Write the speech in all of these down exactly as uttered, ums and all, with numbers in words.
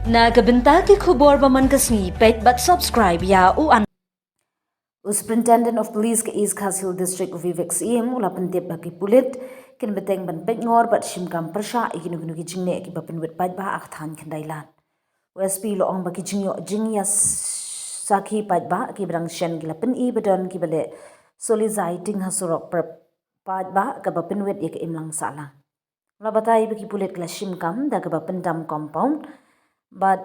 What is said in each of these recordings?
Na ka bynta ki khubor ba man ka sngi, peit bad subscribe ïa u an. U Superintendent of Police ka East Khasi Hills District, u Vivek Syiem, u la pyntip ba ki pulit kin bteng ban peit ngor bad shim kam pyrshah ïa kino kino ki jingleh kiba pynwit paidbah ha ka thaiñ Khyndailad. U S P u la ong ba ki jingïoh jingïasakhi paidbah kiba dang shen ki la pyni ba don kiba leh solisaiting ha surok pyrshah paidbah kaba pynwit ïa ka imlang sahlang. La batai ba ki pulit ki la shim kam da kaba pyndam compound bad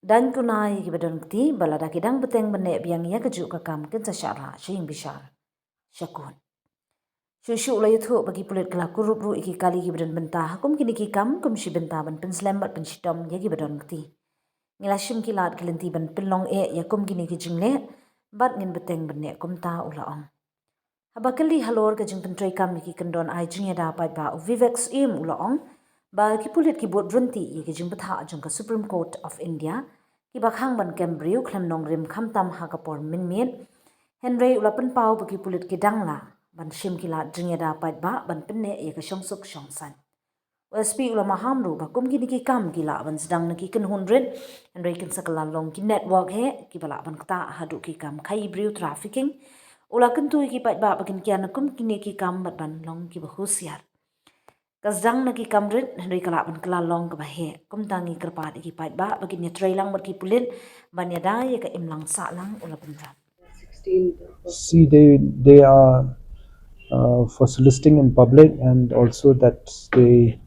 dang kuna ïa kiba don kti, ba lada ki dang bteng ban leh biang ïa kajuh ka kam kin sa shah rah sha ïing bishar sha kot. Shuh shuh u la ïathuh ba ki pulit ki la kurup ruh ïa ki kali kiba don bynta ha kum kine ki kam, kum shi bynta ban pynslem bad pynshitom ïa kiba don kti. Ngi la shim ki lad ki lynti ban pynlong eh ïa kum kine ki jingleh bad ngin bteng ban leh kumta, u la ong. Haba kylli halor ka jingpyntreikam ïa ki kyndon ai jingïada paidbah, u Vivek Syiem u la ong ba ki pulit ki bud ryntih ïa ki jingbthah jong ka Supreme Court of India kiba khang ban kem briew khlem nongrim khamtam ha ka por mynmiet. Hynrei u la pynpaw ba ki pulit ki dang lah ban shim ki lad jingïada paidbah ban pynneh ïa ka shongsuk shongsaiñ. U S P u la maham ruh ba kum kine ki kam ki lah ban sdang na ki kynhun rit, hynrei kin sa kylla long ki network hi kiba lah ban ktah haduh ki kam khaii briew, trafficking. U la kyntu ïa ki paidbah ba kin kiar na kum kine ki kam bad ban long kiba husiar. Ka sdang na ki kam rit hynrei ka lah ban kylla long kaba heh. Kumta ngi kyrpad ïa ki paidbah ba kin ïatreilang bad ki pulit ban ïada ïa ka imlang sahlang, u la pynrap. See, they they are uh, for soliciting in public, and also that they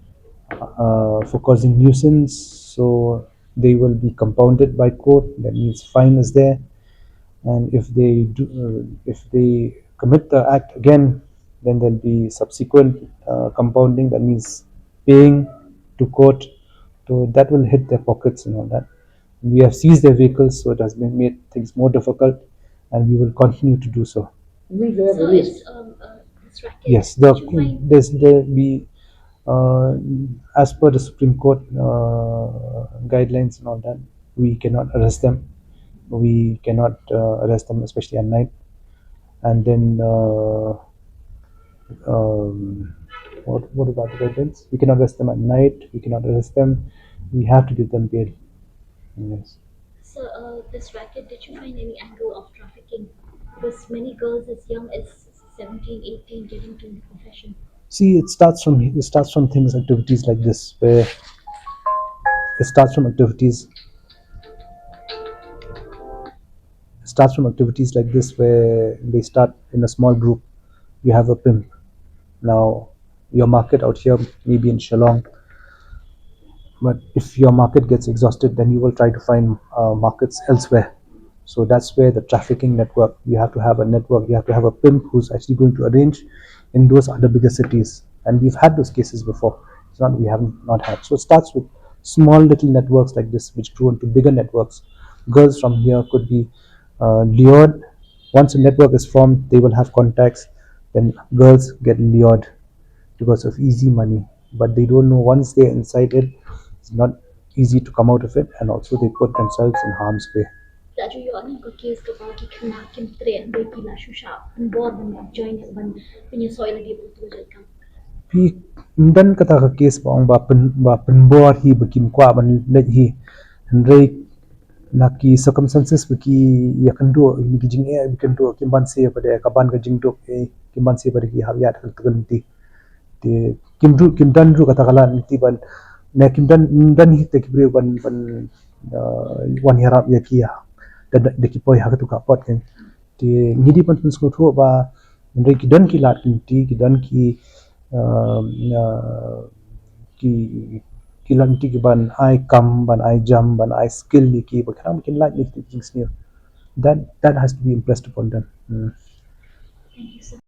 uh, for causing nuisance. So they will be compounded by court. That means fine is there, and if they do, uh, if they commit the act again, then there'll be subsequent uh, compounding. That means paying to court. So that will hit their pockets and all that. We have seized their vehicles, so it has been made things more difficult, and we will continue to do so. Will they have So released? It's um, uh, this racket. Yes, the, Did you find there's there we uh, as per the Supreme Court uh, guidelines and all that, we cannot arrest them. We cannot uh, arrest them, especially at night. And then uh, um, what what about the guidelines? We cannot arrest them at night. We cannot arrest them. We have to give them bail. Yes. So, uh, this racket, did you find any angle of trafficking? Because many girls as young as seventeen, eighteen get into the profession. See, it starts from it starts from things, activities like this, where it starts from activities. It starts from activities like this, where they start in a small group. You have a pimp. Now, your market out here may be in Shillong, but if your market gets exhausted, then you will try to find uh, markets elsewhere. So that's where the trafficking network, you have to have a network, you have to have a pimp who's actually going to arrange in those other bigger cities. And we've had those cases before. It's not we haven't not had. So it starts with small little networks like this, which grow into bigger networks. Girls from here could be uh, lured. Once a network is formed, they will have contacts. Then girls get lured because of easy money. But they don't know once they're inside it, it's not easy to come out of it, and also they put themselves in harm's way. Laju ïoh ning ko case kaba ki khynnah kim treh hynrei ki la shu shah pynbor ban join ban pynïasoh ïa lade bad uto u jait kam. Phi, ym don kata ka case ba ong ba pyn ba pynbor hi ba kim kwah ban leit hi. Hynrei na ki circumstances ba ki ïakynduh, na ki jingeh ba kynduh, kim banse ba dei ka ban ka jingduk, eh, kim banse ba dei ki hap ïaid ha ka lynti. Te kim ruh kim don ruh kata ka lad lynti ban, ne kim don, don hi te ki briew ban ban uh, wan ïarap ïa ki ha da da ki poi ha katu ka pot kan. Te ngi dei ban pynsngewthuh ba hynrei ki don ki lad lynti, ki don ki uh, uh, ki ki lad lynti ki ban ai kam, ban ai jam, ban ai skill ïa ki ba khnang ba kin lait ïa ki jingsniew. That that has to be impressed upon them. Hmm. Thank you, sir.